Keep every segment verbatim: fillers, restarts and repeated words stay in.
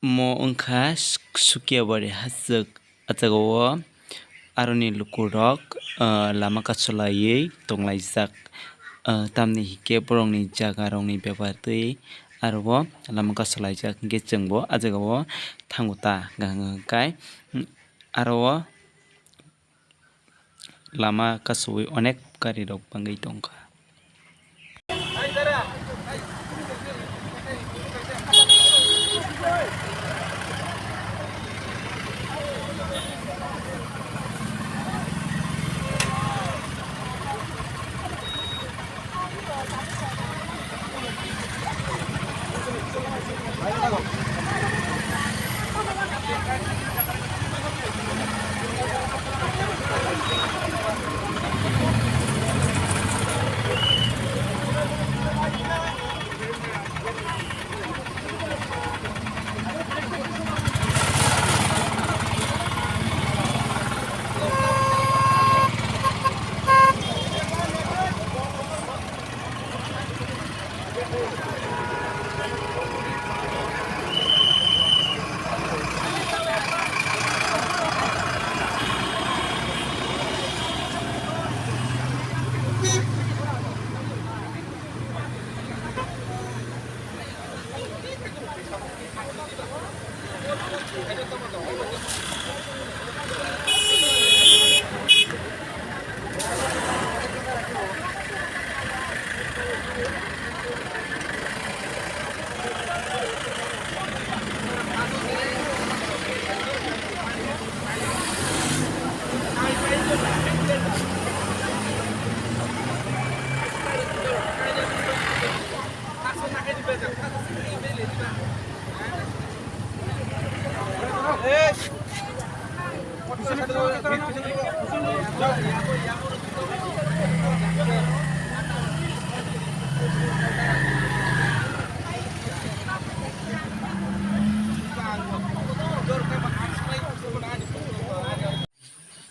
Omo wngkha Suk-, Sukiabari hachwk. A jagao aroni lukurok, ah, lama kasolaiwi tonglaijak. Ah, tamni hinkhe borokni jagarokni bebak twi aro o lama kasolaijak hinkhe chwngbo a jagao thango ta hwnka hwnkhe, aro o lama kasowi onek garirok bangwi tongkha.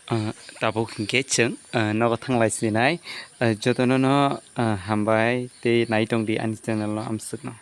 Ah, tabuk hinkhe chwng, ah, nogo thanglai sinai, ah, jotono no, ah, hambai tei nai tongdi ani channel no amswkno.